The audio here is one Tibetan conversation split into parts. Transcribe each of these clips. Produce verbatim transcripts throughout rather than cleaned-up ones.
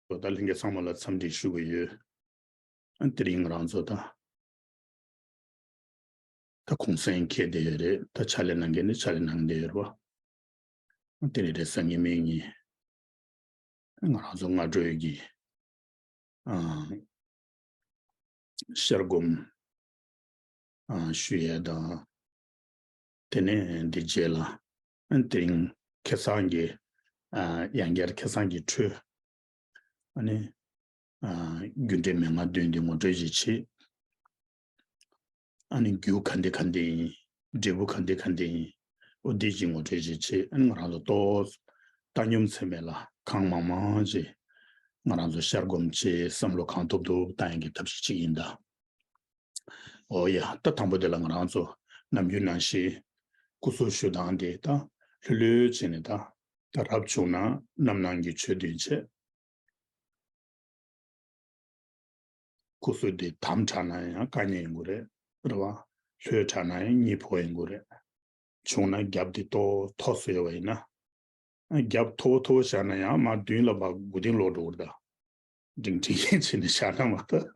ད་ལྷན་རྒྱས་ཚང་མ་ལ་འཚམས་འདྲི་ཞུ་གི་ཡོད། ཨ་དེ་རིང་ང་རང་ཚོ་ད་ད་གུང་སེང་འཁེལ་བསྡད་ཡོད་རེད། ད་ཕྱག་ལས་གནང་མཁན་ནི་ཕྱག་ལས་གནང་བསྡད་ཡོད་རེད་བ། ཨ་དེ་རིང་རེས་གཟའ་ཉི་མའི་ཉིན་ང་རང་ཚོ་སྔ་དྲོའི་གི་ཨ་ཤར་སྒོམ་ཨ་ཞུ་ཡས་དང་། དེ་ནས་འདི་རྗེས་ལ་ཨ་དེ་རིང་ཁ་སང་གི་ཨ་ཡང་བསྐྱར་ཁ་སང་གི་འཕྲོས་ཨ་ནི་ཨ་རྒྱུ་འབྲས་མན་ངག་བདུན་འདི་ངོ་སྤྲོད་ཅིག་བྱེད། ཨ་ནི་རྒྱུ་ག་འདི་ག་འདི་ཡིན། འབྲས་བུ་ག་འདི་ག་འདི་ཡིན། ཨོ་འདི་ཅིག་ངོ་སྤྲོད་ཅིག་བྱེད། ཨ་ནི་ང་རང་ཚོ་ཏོག་བཏང་སྙོམས་ཚད་མེད་ལ་གང་མང་མང་ཅིག་ང་རང་ཚོ་ཤར་སྒོམ་ཅིག་བསམ་བློ་གང་ཐུབ་ཐུབ་བཏང་ཡག་གི་ཐབས་ཤེས་ཅིག་ཡིན་ད། ཨོ་ཡ། ད་དང་པོ་དེ་ལ་ང་རང་ཚོ་ནམ་རྒྱུན་ནང་བཞིན་སྐུ་གཟུགས་ཞུ་སྟངས་དེ་ད་ལྷོད་ལྷོད་བྱས་ནས་ད་ད་རབ་བྱུང་ན་རྣམ་སྣང་གི་ཆོས་བདུན་བྱས། སྐུ་གཟུགས་དེ་དམ་དྲགས་ན་ཡང་དཀའ་ངལ་ཡོང་གི་རེད། རེད་བ། ལྷོད་དྲགས་ན་ཡང་གཉིད་ཕོག་ཡོང་གི་རེད། བྱུང་ན་རྒྱབ་དེ་ཏོག་མཐོ་སུ་ཡོད་པ་ཡིན་ན། རྒྱབ་མཐོ་པོ་མཐོ་པོ་བཞག་ན་ཡང་མར་མདུན་ལ་མར་མགོ་རྟིང་སློག་འགྲོ་གི་རེད་ད། འགྲིང་འགྲིང་བྱས་ནས་བཞག་ན་མ་གཏོགས།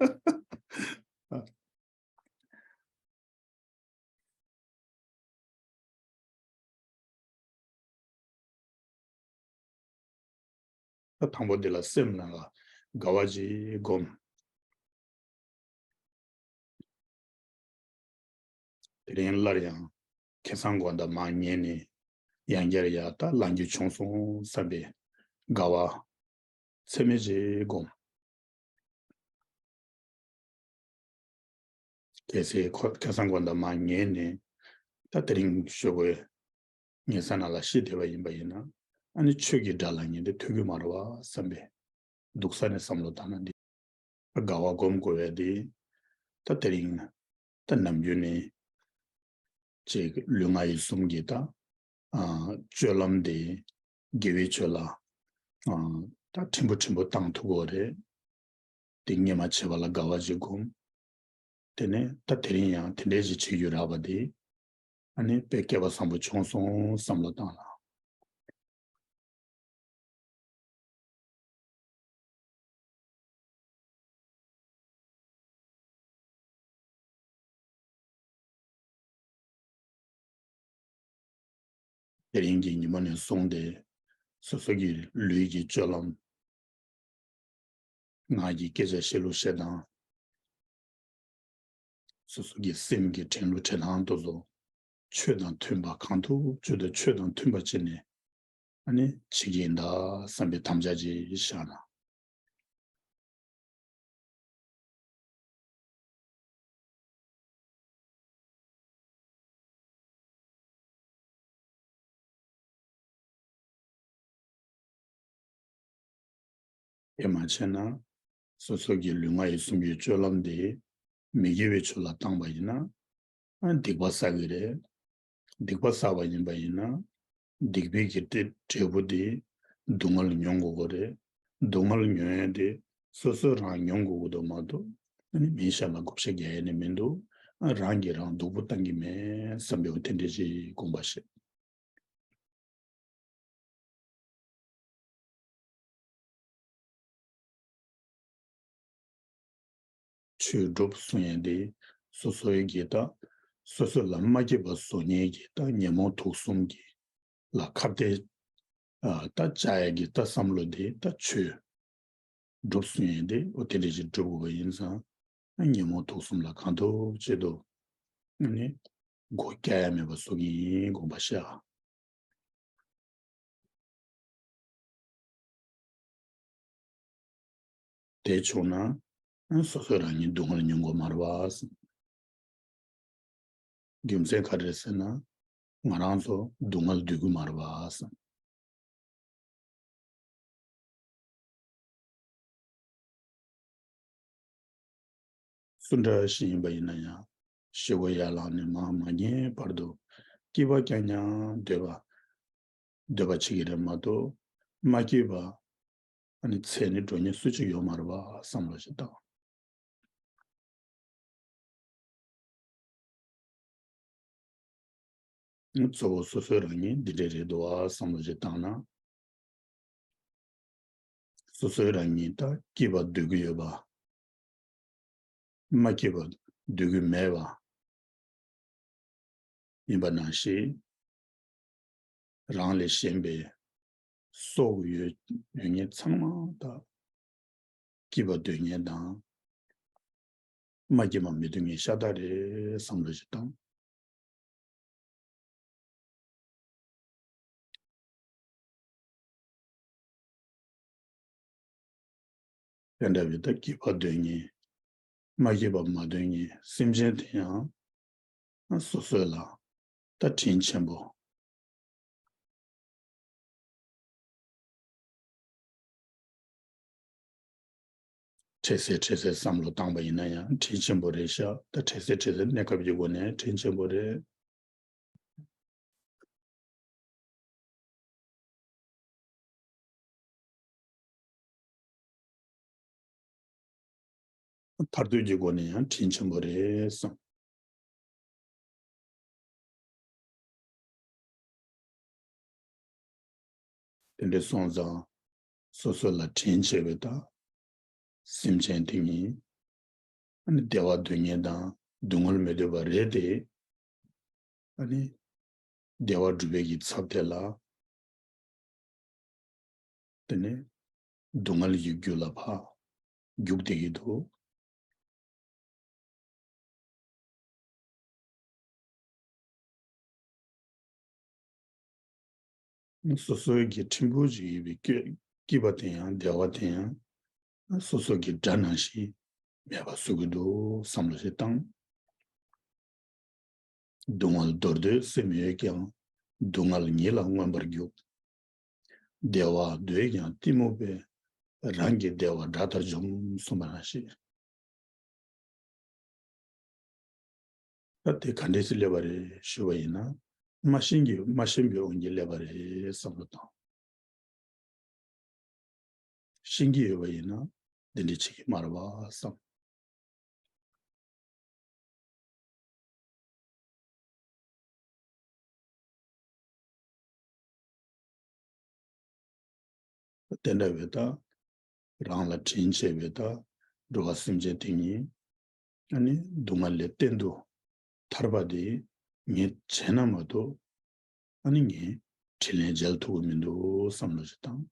ད་དང་པོ་འདི་ལ་སེམས་ནང་ལ་དགའ་བ་ཅིག་སྒོམ། དེ་རིང་སླར་ཡང་ཁ་སང་དགོང་དག་མར་ཉལ་ནས་ཡང་བསྐྱར་ཡར་ད་ལངས་རྒྱུ་བྱུང་སོང་བསམ་པའི་དགའ་བ་ཚད་མེད་ཅིག་སྒོམ། གལ་སྲིད་ཁོ་ཁ་སང་དགོང་དག་མར་ཉལ་ནས་ད་དེ་རིང་ཞོགས་པའི་ཉལ་ས་ནང་ལ་ཤི་བསྡད་པ་ཡིན་པ་ཡིན་ན། ཨ་ནི་ཆོས་ཀྱི་སྒྲ་ལ་ཉན་ཏེ་ཐོས་རྒྱུ་མ་རེད་བ་བསམ་པའི་སྡུག་ས་ནས་བསམ་བློ་བཏང་ན་འདི་དགའ་བ་སྒོམ་དགོས་པས་འདི། ད་དེ་རིང་ད་ནམ་རྒྱུན་ནས་ཅིག་ལུས་ངག་ཡིད་གསུམ་གྱི་ད་ཨ་སྤྱོད་ལམ་འདི་དགེ་བའི་ཆོས་ལ་ཨ་ད་ཕྲན་བུ་ཕྲན་བུ་བཏང་ཐུབ་དགོས་རེད། དེ་སྔོན་མ་བྱས་པ་ལ་དགའ་བ་ཅིག་སྒོམ། དེ་ནས་ད་དེ་རིང་ཡང་དེ་འདྲས་ཅིག་བྱེད་རྒྱུ་རག་པ་དེ་ཨ་ནི་དཔེ་སྐལ་བ་བཟང་པོ་བྱུང་སོང་བསམ་བློ་བཏང་ལ། དེ་རིང་གི་ཉིན་མོ་ནས་བཟུང་སྟེ་སོ་སོ་གི་ལུས་ཀྱི་སྤྱོད་ལམ། ངག་གི་སྐད་ཆ་བཤད་ལུགས་བཤད་སྟངས། སོ་སོ་གི་སེམས་ཀྱི་དྲན་ལུགས་དྲན་སྟངས་དེ་ཚོ་ཆོས་དང་མཐུན་པ་གང་ཐུབ་ཅིག་ཏུ་ཆོས་དང་མཐུན་པ་བྱས་ནས་ཨ་ནི་བྱེད་ཀྱི་ཡིན་ད་བསམ་པའི་དམ་བཅའ་ཅིག་བཞག་ན། དེ་མ་བྱས་ན་སོ་སོ་གི་ལུས་ངག་ཡིད་གསུམ་གྱི་སྤྱོད་ལམ་དེ་མི་དགེ་བའི་ཕྱོགས་ལ་བཏང་པ་ཡིན་ན་ཨ་སྡིག་པ་བསགས་ཀྱི་རེད། སྡིག་པ་བསགས་པ་ཡིན་པ་ཡིན་ན་སྡིག་པའི་གི་དེ་འབྲས་བུ་དེ་སྡུག་བསྔལ་མྱོང་དགོས་ཀྱི་རེད། སྡུག་བསྔལ་མྱོང་ཡས་དེ་སོ་སོ་རང་མྱོང་དགོས་ཀྱི་འདུག་མ་གཏོགས་ཨ་ནི་མིའི་ཞབས་ལ་བགོ་བཤའ་རྒྱག་ཡས་ནི་མི་འདུག་ཨ་རང་གིས་རང་སྡུག་པོ་བཏང་གི་མེད་བསམ་པའི་དེ་འདྲས་ཅིག་དགོངས་པ་བཞེས། ཆོས་སྒྲུབ་གསུང་ཡས་དེ་སོ་སོའི་གི་ད་སོ་སོ་ལ་མ་སྐྱིད་པ་བཟོ་མཁན་གྱི་ད་ཉོན་མོངས་དུག་གསུམ་གྱི་ལ་ཁ་གཏད་ཨ་ད་བཅག་ཡས་ཀྱི་ད་བསམ་བློ་དེ་ད་ཆོས་སྒྲུབ་གསུང་ཡས་དེ་ཨོ་དེ་འདྲས་ཅིག་སྒྲུབ་དགོས་པ་ཡིན་ཙང་ཉོན་མོངས་དུག་གསུམ་ལ་གང་ཐུབ་ཅིག་ཏུ་ཨ་ནི་སྒོ་བཀག་ཡ་མེད་པ་བཟོ་གི་ཡིན་དགོངས་པ་བཞེས། དེ་བྱུང་ན་སོ་སོ་རང་ཉིད་སྡུག་བསྔལ་མྱོང་དགོས་མ་རེད་བ། རྒྱུ་མཚན་ག་རེ་རེད་ཟེར་ན་ང་རང་ཚོ་སྡུག་བསྔལ་འདོད་ཀྱི་མ་རེད་བ། སུ་འདྲ་ཞིག་ཡིན་པ་ཡིན་ན་ཡང་ཤི་བོ་ཡར་ལངས་ནས་མར་མ་ཉལ་བར་དུ་སྐྱིད་པ་རྐྱང་རྐྱང་འདོད་པ་འདོད་པ་བྱེད་ཀྱི་རེད་མ་གཏོགས་མ་སྐྱིད་པ་ཨ་ནི་ཚེ་ནས་འགྲོ་མཁན་སུ་གཅིག་ཡོད་མ་རེད་བ་བསམ་བློ་ཞིག་བཏང་། གཙོ་བོ་སོ་སོའི་རང་ཉིད་འདི་འདྲས་རེད་འདུག་བ་བསམ་བློ་ཞིག་བཏང་ན། སོ་སོའི་རང་ཉིད་ད་སྐྱིད་པ་འདོད་ཀྱི་ཡོད་པ། མ་སྐྱིད་པ་འདོད་ཀྱི་མེད་པ་ཡིན་པ་ནང་བཞིན། རང་ལས་གཞན་པའི་སྲོག་ཡོད་ཡོད་མཁན་ཚང་མ་ད་སྐྱིད་པ་འདོད་མཁན་དང་། མ་སྐྱིད་པ་མི་འདོད་མཁན་ཤ་སྟག་རེད་བསམ་བློ་ཞིག་བཏང་། དེ་འདྲ་བའི་ད་སྐྱིད་པ་འདོད་མཁན། མ་སྐྱིད་པ་མ་འདོད་མཁན་སེམས་ཅན་དེ་ཡང་སོ་སོ་ལ་ད་དྲིན་ཆེན་པོ། འཕྲལ་སེལ་འཕྲལ་སེལ་བསམ་བློ་བཏང་པ་ཡིན་ན་ཡང་དྲིན་ཆེན་པོ་རེད་ཤག་ད་འཕྲལ་སེལ་འཕྲལ་སེལ་གནས་སྐབས་ཀྱི་སྒོ་ནས་དྲིན་ཆེན་པོ་རེད། མཐར་ཐུག་གི་སྒོ་ནས་ཡང་དྲིན་ཆེན་པོ་རེད་བསམ། དེ་འདྲ་སོང་ཙང་སོ་སོ་ལ་དྲིན་ཆེ་བའི་ད་སེམས་ཅན་དེ་ཉིད། ཨ་ནི་བདེ་བ་འདོད་མཁན་དང་སྡུག་བསྔལ་མི་འདོད་པ་རེད་དེ། ཨ་ནི་བདེ་བ་སྒྲུབ་པའི་གི་ཚབ་དེ་ལ། དེ་ནས་སྡུག་བསྔལ་གྱི་རྒྱུ་ལ་ཕར་རྒྱུག་བསྡད་ཀྱི་འདུག་སོ་སོའི་གི་ཕྲན་བུ་ཅིག་ཡིན་པའི་སྐྱོ- སྐྱིད་པ་དེ་ཡང་བདེ་བ་དེ་ཡང་སོ་སོ་གི་དགྲ་ནང་བཞིན་མེད་པ་བཟོ་གི་འདུག་བསམ་བློ་ཞིག་བཏང་། སྡུག་བསྔལ་འདོར་འདོད་སེམས་ཡོད་ཀྱང་། སྡུག་བསྔལ་ཉིད་ལ་མངོན་པར་རྒྱུག་བདེ་བ་འདོད་ཀྱང་གཏི་མུག་པས། རང་གི་བདེ་བ་དགྲ་ལྟར་འཇོམས་གསུངས་པ་ནང་བཞིན། ད་དེ་ག་འདྲས་སེ་སླེབས་པ་རེད་ཞུས་པ་ཡིན་ན། མ་ཤེས་ཀྱི་མ་ཤེས་པའི་དབང་གིས་སླེབས་པ་རེད་བསམ་བློ་བཏང་། ཤེས་ཀྱི་ཡོད་པ་ཡིན་ན་འདི་འདྲ་བྱེད་ཀྱི་མ་རེད་པ་བསམ། དེ་འདྲ་བའི་ད་རང་ལ་དྲིན་ཆེ་བའི་ད་འགྲོ་བ་སེམས་ཅན་དེ་ཉིད། ཨ་ནི་སྡུག་བསྔལ་ལས་གཏན་དུ་ཐར་པ་དེ་ངས་བྱས་ན་མ་གཏོགས། ཨ་ནི་ངས་དྲིན་ལན་འཇལ་ཐུབ་ཀྱི་མི་འདུག་བསམ་བློ་ཞིག་བཏང་།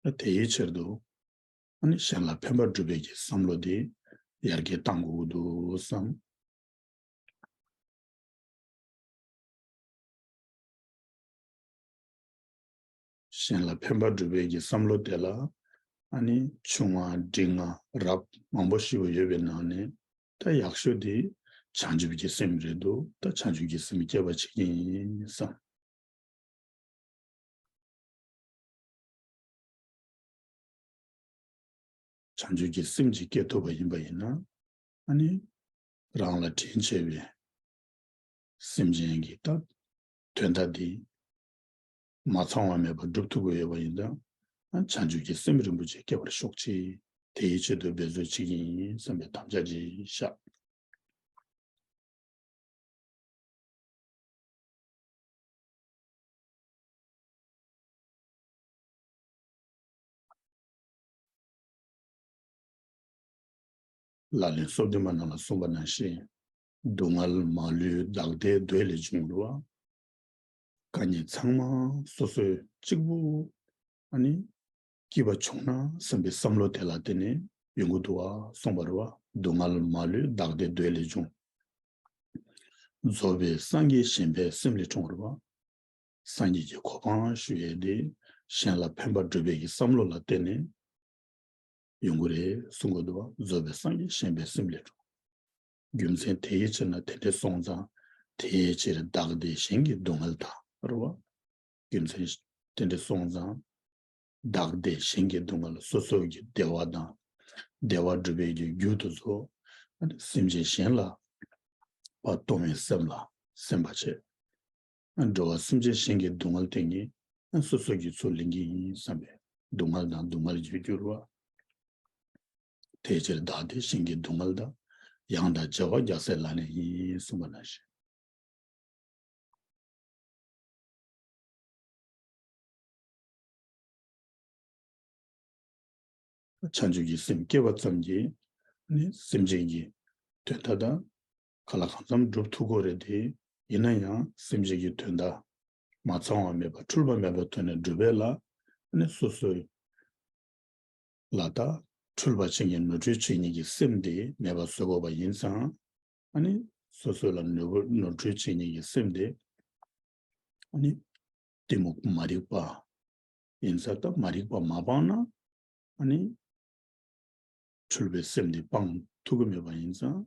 ད་དེའི་ཕྱིར་དུ། ཨ་ནི་གཞན་ལ་ཕན་པ་སྒྲུབ་པའི་གི་བསམ་བློ་དེ་ཡར་རྒྱས་གཏང་དགོས་ཀྱི་འདུག་བསམ། གཞན་ལ་ཕན་པ་སྒྲུབ་པའི་གི་བསམ་བློ་དེ་ལ། ཨ་ནི་ཆུང་བ་འབྲིང་བ་རབ་མང་པོ་ཞིག་ཡོད་པའི་ནང་ནས། ད་ཡག་ཤོས་དེ་བྱང་ཆུབ་ཀྱི་སེམས་རེད་འདུག་ད་བྱང་ཆུབ་ཀྱི་སེམས་སྐྱེ་བ་བྱེད་ཀྱི་ཡིན་བསམ། བྱང་ཆུབ་ཀྱི་སེམས་ཅིག་སྐྱེ་ཐུབ་པ་ཡིན་པ་ཡིན་ན། ཨ་ནི་རང་ལ་དྲིན་ཆེ་བའི་སེམས་ཅན་གྱི་ད་དོན་དག་འདི་མ་ཚང་བ་མེད་པར་སྒྲུབ་ཐུབ་ཀྱི་ཡོད་པ་ཡིན་ཙང་། ཨ་བྱང་ཆུབ་ཀྱི་སེམས་རིན་པོ་ཆེ་སྐྱེ་བར་ཤོག་ཅིག་དེའི་ཆེད་དུ་འབད་རྩོལ་བྱེད་ཀྱི་ཡིན་བསམ་པའི་དམ་བཅའ་ཅིག་བཞག་ལག་ལེན་སོ་བདུན་པ་ནང་ལ་གསུངས་པ་ནང་བཞིན། སྡུག་བསྔལ་མ་ལུས་བདག་བདེའི་འདོད་ལས་བྱུང་རུང་བ། དཀའ་ངལ་ཚང་མ་སོ་སོའི་གཅིག་པུ་ཨ་ནི་སྐྱིད་པ་བྱུང་ན་བསམ་པའི་བསམ་བློ་དེ་ལ་བརྟེན་ནས་ཡོང་གི་འདུག་བ་གསུངས་པ་རེད་བ། སྡུག་བསྔལ་མ་ལུས་བདག་བདེའི་འདོད་ལས་བྱུང་། རྫོགས་པའི་སངས་རྒྱས་གཞན་ཕན་སེམས་ལས་འཁྲུངས་རེད་བ། སངས་རྒྱས་ཀྱི་གོ་འཕང་ཞུ་ཡས་དེ་གཞན་ལ་ཕན་པ་སྒྲུབ་པའི་གི་བསམ་བློ་ལ་བརྟེན་ནས་ཡོང་གི་རེད་གསུང་གི་འདུག་བ། རྫོགས་པའི་སངས་རྒྱས་གཞན་ཕན་སེམས་ལས་འཁྲུངས། རྒྱུ་མཚན་དེའི་ཕྱིར་ན་དེ་འདྲ་སོང་ཙང་། དེའི་ཕྱིར་བདག་བདེ་གཞན་གྱི་སྡུག་བསྔལ་དག་རེད་བ། རྒྱུ་མཚན་དེ་འདྲ་སོང་ཙང་། བདག་བདེ་གཞན་གྱི་སྡུག་བསྔལ་སོ་སོ་གི་བདེ་བ་དང་། བདེ་བ་སྒྲུབ་པའི་གི་རྒྱུ་དེ་ཚོ་སེམས་ཅན་གཞན་ལ་ཕར་གཏོང་བའི་སེམས་ལ་སེམས་པ་བྱེད། འགྲོ་བ་སེམས་ཅན་གཞན་གྱི་སྡུག་བསྔལ་དེ་ཉིད་སོ་སོ་གིས་ཚུར་ལེན་གྱི་ཡིན་བསམ་པའི་སྡུག་བསྔལ་དང་སྡུག་བསྔལ་གྱི་འགྱུར་བ། དེའི་ཕྱིར་བདག་བདེ་གཞན་གྱི་སྡུག་བསྔལ་དག །ཡང་དག་བརྗེ་བ་རྒྱག་སའི་ལག་ལེན་ཡིན་གསུངས་པ་ནང་བཞིན། བྱང་ཆུབ་ཀྱི་སེམས་བསྐྱེད་པ་ཙམ་གྱིས་ནི་སེམས་ཅན་གྱི་དོན་དག་དང་ག་ལ་གང་འཚམ་སྒྲུབ་ཐུབ་ཀྱི་རེད་དེ། ཡིན་ན་ཡང་སེམས་ཅན་གྱི་དོན་དག་མ་ཚང་བ་མེད་པ་འཁྲུལ་པ་མེད་པའི་ཐོག་ནས་སྒྲུབ་པ་ལ་ནི་སོ་སོའི་ལ་ད་འཁྲུལ་པ་ཅན་གྱི་ནོར་འཁྲུལ་ཅན་གཉིས་ཀྱི་སེམས་དེ་མེད་པ་བཟོ་དགོས་པ་ཡིན་ཙང་། ཨ་ནི་སོ་སོ་ལ་ནོར་བུ་ནོར་འཁྲུལ་ཅན་གཉིས་ཀྱི་སེམས་དེ་ཨ་ནི་གཏི་མུག་མ་རིག་པ་ཡིན་ཙང་། ད་མ་རིག་པ་མ་སྤངས་ན་ཨ་ནི་འཁྲུལ་པའི་སེམས་དེ་སྤང་ཐུབ་ཀྱི་མེད་པ་ཡིན་ཙང་།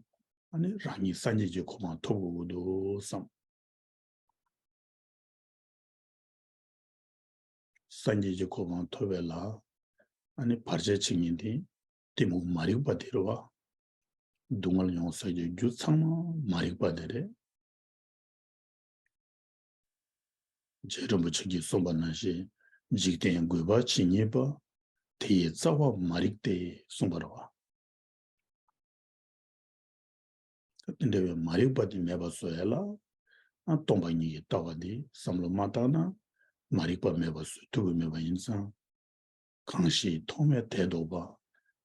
ཨ་ནི་རང་ཉིད་སངས་རྒྱས་ཀྱི་གོ་འཕང་ཐོབ་དགོས་ཀྱི་འདུག་བསམ། སངས་རྒྱས་ཀྱི་གོ་འཕང་ཐོབ་པའི་ལ་ཨ་ནི་བར་ཆད་བྱེད་མཁན་དེ་གཏི་མུག་མ་རིག་པ་དེ་རེད་བ། སྡུག་བསྔལ་ཡོང་ས་ཀྱི་རྒྱུ་ཚང་མ་མ་རིག་པ་དེ་རེད། རྗེ་རིན་པོ་ཆེ་གིས་གསུངས་པ་ནང་བཞིན། འཇིག་རྟེན་རྒུད་པ་ཇི་སྙེད་པ། དེ་ཡི་རྩ་བ་མ་རིག་སྟེ། གསུངས་པ་རེད་བ། དེ་འདྲ་བའི་མ་རིག་པ་དེ་མེད་པ་བཟོ་ཡ་ལ། ཨ་སྟོང་པ་ཉིད་ཀྱི་ལྟ་བ་འདི་བསམ་བློ་མ་བཏང་ན། མ་རིག་པ་མེད་པ་བཟོ་ཐུབ་ཀྱི་མེད་པ་ཡིན་ཙང་། གང་ཞིག་ཐོགས་མེད་དད་གཏོགས་པ།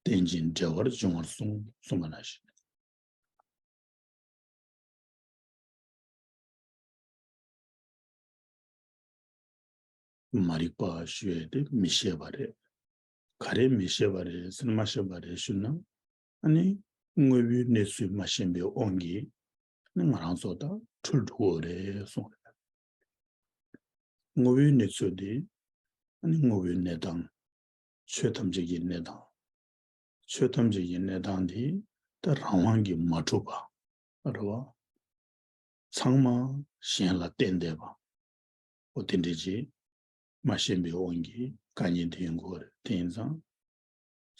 རྟེན་ཅིང་འབྲེལ་བར་འབྱུང་བར་གསུངས། གསུངས་པ་ནང་བཞིན། མ་རིག་པ་ཞུ་ཡས་དེ་མི་ཤེས་པ་རེད། ག་རེ་མི་ཤེས་པ་རེད་ཟེར་ན། མ་ཤེས་པ་རེད་ཞུ་ན། ཨ་ནི་དངོས་པོའི་གནས་ཚུལ་མ་ཤེས་པའི་དབང་གིས་ནི་ང་རང་ཚོ་ད་འཁྲུལ་འགྲོ་གི་རེད་གསུངས་རེད། དངོས་པོའི་གནས་ཚུལ་དེ་ཨ་ནི་དངོས་པོའི་གནས་སྟངས། ཆོས་ཐམས་ཅད་ཀྱི་གནས་སྟངས། ཆོས་ཐམས་ཅད་ཀྱི་གནས་སྟངས་དེ་ད་རང་དབང་གིས་མ་གྲུབ་པ་རེད་བ། ཚང་མ་གཞན་ལ་བརྟེན་བསྡད་པ། འོ་དེ་འདྲ་ཅིག་མ་ཤེས་པའི་དབང་གིས་དཀའ་ངལ་དེ་ཡོང་གི་ཡོད་རེད། དེ་ཡིན་ཙང་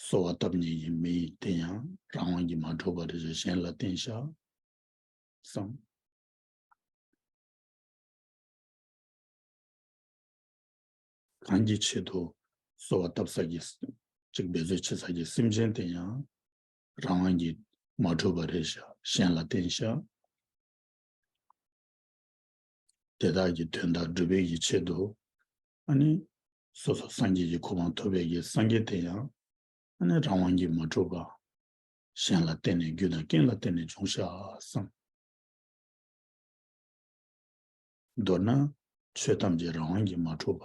གསོལ་བ་བཏབ་མཁན་གྱི་མི་དེ་ཡང་རང་དབང་གིས་མ་གྲུབ་པ་རེད་ཅེས་གཞན་ལ་བརྟེན་བཞག་བསམ། གང་གི་ཆེད་དུ་གསོལ་བ་བཏབ་ས་ཀྱི་ཅིག་འབད་རྩོལ་བྱེད་ས་ཀྱི་སེམས་ཅན་དེ་ཡང་རང་དབང་གིས་མ་གྲུབ་པ་རེད་ཤག་གཞན་ལ་བརྟེན་ཤག་དེ་དག་གི་དོན་དག་སྒྲུབ་པའི་གི་ཆེད་དུ། ཨ་ནི་སོ་སོ་སངས་རྒྱས་ཀྱི་གོ་འཕང་ཐོབ་པའི་གི་སངས་རྒྱས་དེ་ཡང་ཨ་ནི་རང་དབང་གིས་མ་གྲུབ་པ། གཞན་ལ་བརྟེན་ནས་རྒྱུ་དང་རྐྱེན་ལ་བརྟེན་ནས་བྱུང་ཤག་བསམ། མདོར་ན་ཆོས་ཐམས་ཅད་རང་དབང་གིས་མ་གྲུབ་པ།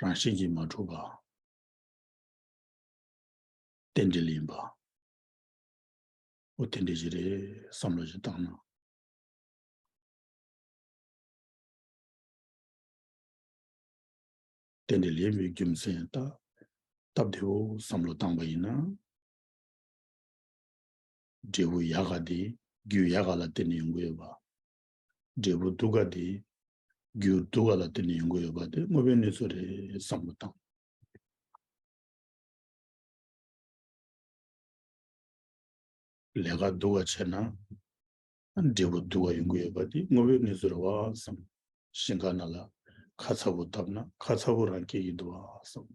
རང་བཞིན་གྱིས་མ་གྲུབ་པ། རྟེན་འབྲེལ་ཡིན་པ། འོ་དེ་འདྲ་ཞིག་རེད་བསམ་བློ་ཞིག་བཏང་ན། རྟེན་འབྲེལ་ཡིན་པའི་རྒྱུ་མཚན་ད་སྟབས་བདེ་བོ་བསམ་བློ་བཏང་པ་ཡིན་ན། འབྲས་བུ་ཡག་ག་དེ་རྒྱུ་ཡག་ག་ལ་བརྟེན་ནས་ཡོང་གི་ཡོད་པ། འབྲས་བུ་སྡུག་ག་དེ་རྒྱུ་སྡུག་ག་ལ་བརྟེན་ནས་ཡོང་གི་ཡོད་པ་དེ་དངོས་པོའི་གནས་ཚུལ་རེད་བསམ་བློ་བཏང་། ལས་ཀ་སྡུག་ག་བྱས་ན། འབྲས་བུ་སྡུག་ག་ཡོང་གི་ཡོད་པ་དེ་དངོས་པོའི་གནས་ཚུལ་རེད་བ་བསམ། ཞིང་ཁ་ནང་ལ་ཁ་ཚ་པོ་བཏབ་ན་ཁ་ཚ་པོ་རང་སྐྱེ་གི་འདུག་བ་བསམ།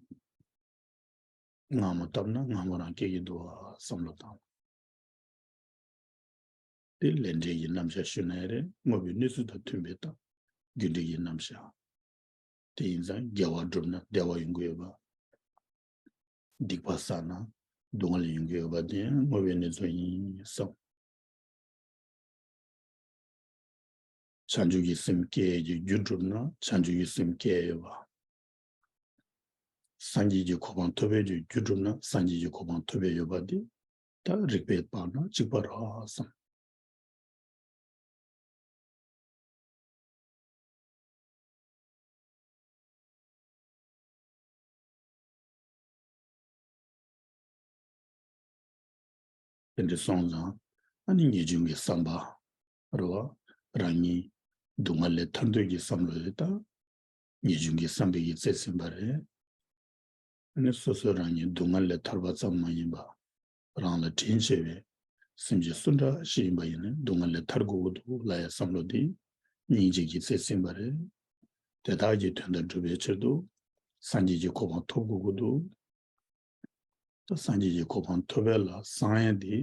མངར་མོ་བཏབ་ན་མངར་མོ་རང་སྐྱེ་གི་འདུག་བ་བསམ་བློ་བཏང་། དེ་ལས་འབྲས་ཀྱི་རྣམ་གཞག་ཞུས་ན་ཡང་རེད། དངོས་པོའི་གནས་ཚུལ་དང་མཐུན་པའི་ཐོག་རྒྱུ་འབྲས་ཀྱི་རྣམ་གཞག་དེ་ཡིན་ཙང་དགེ་བ་བསྒྲུབས་ན་བདེ་བ་ཡོང་གི་ཡོད་པ། སྡིག་པ་བསགས་ན་སྡུག་བསྔལ་ཡོང་གི་ཡོད་པ་དེ་ཡང་དངོས་པོའི་གནས་ཚུལ་ཡིན་བསམ། བྱང་ཆུབ་ཀྱི་སེམས་སྐྱེ་ཡས་ཀྱི་རྒྱུ་བསྒྲུབས་ན་བྱང་ཆུབ་ཀྱི་སེམས་སྐྱེ་ཡས་ཡོད་པ། སངས་རྒྱས་ཀྱི་གོ་འཕང་ཐོབ་པའི་རྒྱུ་རྒྱུ་བསྒྲུབས་ན་སངས་རྒྱས་ཀྱི་གོ་འཕང་ཐོབ་པའི་ཡོད་པ་དེ་ད་རིགས་པའི་བར་ན་གཅིག་པ་རེད་བསམ། དེ་འདྲ་སོང་ཙང་ཨ་ནི་ངེས་འབྱུང་གི་བསམ་པ་རེད་བ། རང་ཉིད་སྡུག་བསྔལ་ལས་ཐར་འདོད་ཀྱི་བསམ་བློ་དེ་ད་ངེས་འབྱུང་གི་བསམ་པའི་གི་རྩལ་ཟིན་པ་རེད། ཨ་ནི་སོ་སོ་རང་ཉིད་སྡུག་བསྔལ་ལས་ཐར་པ་ཙམ་མ་ཡིན་པ། རང་ལ་དྲིན་ཆེ་བའི་སེམས་ཅན་སུ་འདྲ་ཞིག་ཡིན་པ་ཡིན་ནའི་སྡུག་བསྔལ་ལས་ཐར་དགོས་ཀྱི་འདུག་ལབ་ཡ་བསམ་བློ་དེ་སྙིང་རྗེ་གི་རྩལ་ཟིན་པ་རེད། དེ་དག་གི་དོན་དག་སྒྲུབ་པའི་ཕྱིར་དུ་སངས་རྒྱས་ཀྱི་གོ་འཕང་ཐོབ་དགོས་ཀྱི་འདུག་ད་སངས་རྒྱས་ཀྱི་གོ་འཕང་ཐོབ་པའི་ལ་བསམ་ཡ་དེ་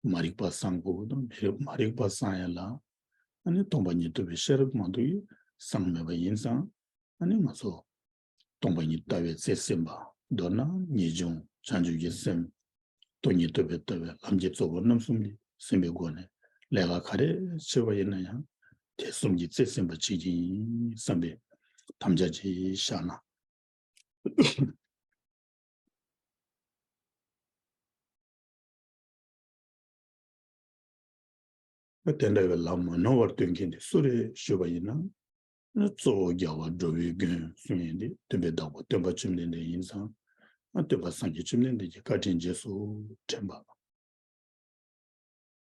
མ་རིག་པ་བསམ་དགོས་ཀྱི་འདུག་མ་རིག་མ་རིག་པ་བསམ་ཡ་ལ་ཨ་ནི་སྟོང་པ་ཉིད་རྟོགས་པའི་ཤེས་རབ་མ་གཏོགས་ཀྱི་བསམ་མེད་པ་ཡིན་ཙང་། ཨ་ནི་ང་ཚོ་སྟོང་པ་ཉིད་ལྟ་བའི་རྩལ་ཟིན་པ། མདོར་ན་ངེས་འབྱུང་ བྱང་ཆུབ་ཀྱི་སེམས། སྟོང་ཉིད་རྟོགས་པའི་ལྟ་བའི་ལམ་གྱི་གཙོ་བོ་རྣམ་གསུམ་འདི་ཟིན་པའི་སྒོ་ནས་ལས་ཀ་ག་རེ་བྱས་པ་ཡིན་ན་ཡང་དེ་གསུམ་གྱིས་རྩིས་ཟིན་པ་བྱེད་ཀྱི་ཡིན་བསམ་པའི་དམ་བཅའ་ཅིག་བཞག་ན། དེ་འདྲ་བའི་ལམ་མ་ནོར་བར་སྟོན་མཁན་དེ་སུ་རེད་ཞུས་པ་ཡིན་ན། གཙོ་བོ་རྒྱལ་བ་འགྲོ་བའི་མགོན་གསུང་མཁན་དེ་སྟོན་པའི་བདག་པོ་སྟོན་པ་བཅོམ་ལྡན་འདས་ཡིན་ཙང་། སྟོན་པ་སངས་རྒྱས་བཅོམ་ལྡན་འདས་ཀྱི་བཀའ་དྲིན་རྗེས་སུ་དྲན་པ།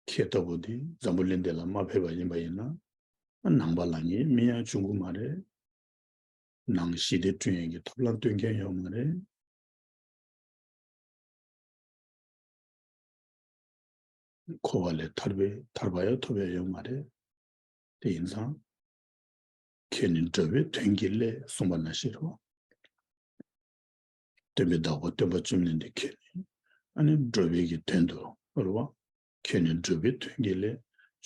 ཁྱེད་ལྟ་བུ་དེ་འཛམ་བུ་གླིང་འདི་ལ་མ་ཕེབས་པ་ཡིན་པ་ཡིན་ན། ནང་པ་ལ་ངའི་མིང་ཡང་བྱུང་གི་མ་རེད། ནང་ཞི་བདེ་བསྐྲུན་ཡས་ཀྱི་ཐབས་ལམ་སྟོན་མཁན་ཡོད་མ་རེད། འཁོར་བ་ལས་ཐར་བའི་ཐར་པ་ཡང་ཐོབ་ཡ་ཡོད་མ་རེད། དེ་ཡིན་ཙང་། ཁྱེད་ནི་འགྲོ་བའི་དོན་གྱི་སླད་གསུངས་པ་ནང་བཞིན་རེད་བ། སྟོན་པའི་བདག་པོ་སྟོན་པ་བཅོམ་ལྡན་འདས་ཁྱེད་ནི། ཨ་ནི་འགྲོ་བའི་གི་དོན་དུ་རེད་བ། ཁྱེད་ནི་འགྲོ་བའི་དོན་གྱི་སླད་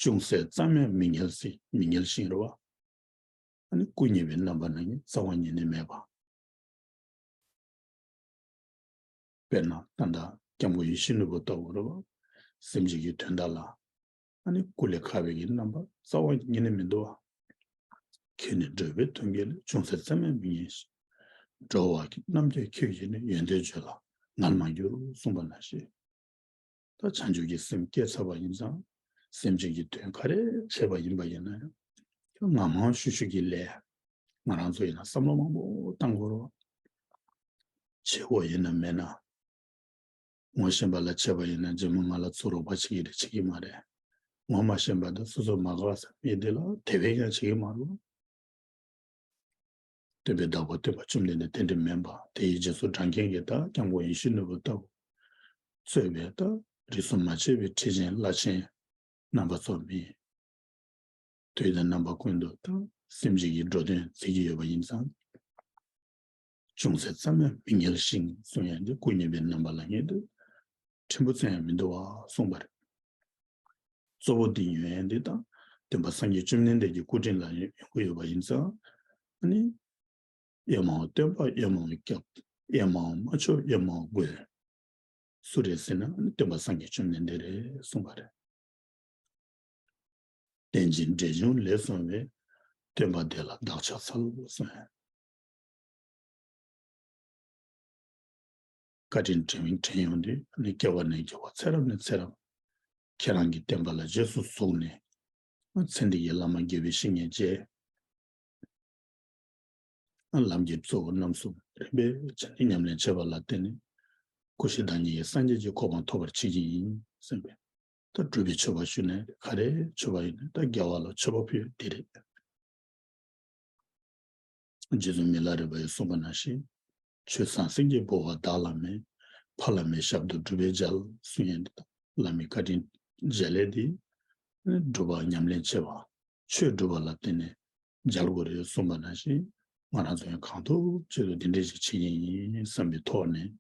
ཅུང་ཟད་ཙམ་ཡང་མི་ངལ་སྲིད་མི་ངལ་ཞིང་རེད་བ། ཨ་ནི་སྐུ་བརྙེས་པའི་རྣམ་པ་ན་ནི་རྩ་བ་ཉིད་ནས་མེད་པ། དཔེར་ན་ད་ལྟ་སྐྱབས་མགོན་ཡིད་བཞིན་ནོར་བུ་ལྟ་བུ་རེད་བ། སེམས་ཅན་གྱི་དོན་དག་ལ། ཨ་ནི་སྐུ་ལས་ཁ་བའི་གི་རྣམ་པ་རྩ་བ་ཉིད་ནས་མི་འདུག་བ། ཁྱེད་ནི་འགྲོ་བའི་དོན་གྱི་སླད་ཅུང་ཟད་ཙམ་ཡང་མི་ངལ་ཞིང་། འགྲོ་བ་རྣམས་ཀྱི་ཁྱོད་ཀྱིས་ནི་ཡོན་ཏན་བརྗོད་ལ་ངལ་མ་འགྱུར་གསུངས་པ་ནང་བཞིན། ད་བྱང་ཆུབ་ཀྱི་སེམས་སྐྱེས་ཚར་བ་ཡིན་ཙང་། སེམས་ཅན་གྱི་དོན་ག་རེ་བྱས་པ་ཡིན་པ་ཡིན་ན་ཡང་། ང་མང་ཤོས་ཤོས་ཀྱི་ལས། ང་རང་ཚོ་ཡིན་ན་བསམ་བློ་མང་པོ་བཏང་དགོས་རེད་བ། བྱེད་དགོས་ཡིན་ན་མེད་ན། ངོ་ཤེས་པ་ལ་བྱས་པ་ཡིན་ན་རྗེས་མ་ང་ལ་ཚུར་རོགས་པ་བྱེད་ཀྱི་རེད་བྱེད་ཀྱི་མ་རེད། ངོ་མ་ཤེས་པ་དང་སོ་སོ་མ་དགའ་བསམ་མི་དེ་ལ་དེ་བས་ཀྱང་བྱེད་ཀྱི་མ་རེད་བ། སྟོན་པའི་བདག་པོ་སྟོན་པ་བཅོམ་ལྡན་འདས་དེ་འདྲ་མིན་པ་དེ་ཡི་རྗེས་སུ་འབྲང་མཁན་གྱི་ད་སྐྱབས་མགོན་ཡིད་བཞིན་ནོར་བུ་ལྟ་བུ། གཙོས་པའི་ད་རིས་སུ་མ་ཆད་པའི་ཁྲིད་ཆེན་བླ་ཆེན་རྣམ་པ་ཚོ་མིན། དུས་དང་རྣམ་པ་ཀུན་ཏུ་ད་སེམས་ཅན་གྱི་འགྲོ་དོན་མཛད་ཀྱི་ཡོད་པ་ཡིན་ཙང་། ཅུང་ཟད་ཙམ་ཡང་མི་ངལ་ཞིང་གསུང་ཡག་འདི་སྐུ་བརྙེས་པའི་རྣམ་པ་ལ་ངེས་དུ་ཕྲན་བུ་ཙམ་ཡང་མི་འདུག་བ་གསུངས་པ་རེད། གཙོ་བོ་འདི་ཡོན་ཏན་འདི་དང་སྟོན་པ་སངས་རྒྱས་བཅོམ་ལྡན་འདས་ཀྱི་སྐུ་དྲིན་ལ་ཡོང་གི་ཡོད་པ་ཡིན་ཙང་། ཨ་ནི། ཨེ་མའོ་སྟོན་པ་ཨེ་མའོ་སྐྱབས། ཨེ་མའོ་མ་ཆོག་ཨེ་མའོ་མགོན། སུ་རེད་ཟེར་ན་ཨ་ནི་སྟོན་པ་སངས་རྒྱས་བཅོམ་ལྡན་འདས་རེད་གསུངས་པ་རེད། རྟེན་ཅིང་འབྲེལ་འབྱུང་ལས་གསུངས་པའི། སྟོན་པ་དེ་ལ་བདག་ཕྱག་འཚལ་གསུངས་ཡང་། བཀའ་དྲིན་དྲན་དྲན་ཡོང་དུས་ནི་སྐྱེ་བ་ནས་སྐྱེ་བ་ཚེ་རབས་ནས་ཚེ་རབས། ཁྱེད་རང་གི་བསྟན་པ་ལ་རྗེས་སུ་ཟུག་ནས། ཚེ་འདི་ཡི་བླ་མ་དགེ་བའི་བཤེས་གཉེན་བཅས། ལམ་གྱི་གཙོ་བོ་རྣམ་གསུམ་རིམ་པས་བྱས་ནས་ཉམས་ལེན་བྱས་པ་ལ་བརྟེན་ནས། སྐུ་གཤེགས་བདག་ཉིད་ཀྱི་སངས་རྒྱས་ཀྱི་གོ་འཕང་ཐོབ་པར་བྱེད་ཀྱི་ཡིན་གསུངས་པས། ད་སྒྲུབ་པའི་མཆོད་པ་ཞུ་ནས་ག་རེ་མཆོད་པ་ཡིན་ན་ད་རྒྱལ་བ་ལ་མཆོད་པ་ཕུལ་འདི་རེད། རྗེ་བཙུན་མི་ལ་རས་པ་ཡིས་གསུངས་པ་ནང་བཞིན། ཆོས་ཟང་ཟིང་གི་ལྦུ་བ་བདག་ལ་མེད། ཕ་བླ་མའི་ཞབས་ཏོག་སྒྲུབ་པས་མཇལ་གསུང་ཡང་འདི་དང་བླ་མའི་བཀའ་དྲིན་འཇལ་ལས་འདི། སྒྲུབ་པ་ཉམས་ལེན་བྱེད་པ། ཆོས་སྒྲུབ་པ་ལ་བརྟེན་ནས་མཇལ་དགོས་རེད་གསུངས་པ་ནང་བཞིན། ང་རང་ཚོ་ཡང་གང་ཐུབ་ཅི་ཐུབ་འདི་འདྲས་ཞིག་བྱེད་ཀྱི་ཡིན་བསམ་པའི་ཐོག་ནས་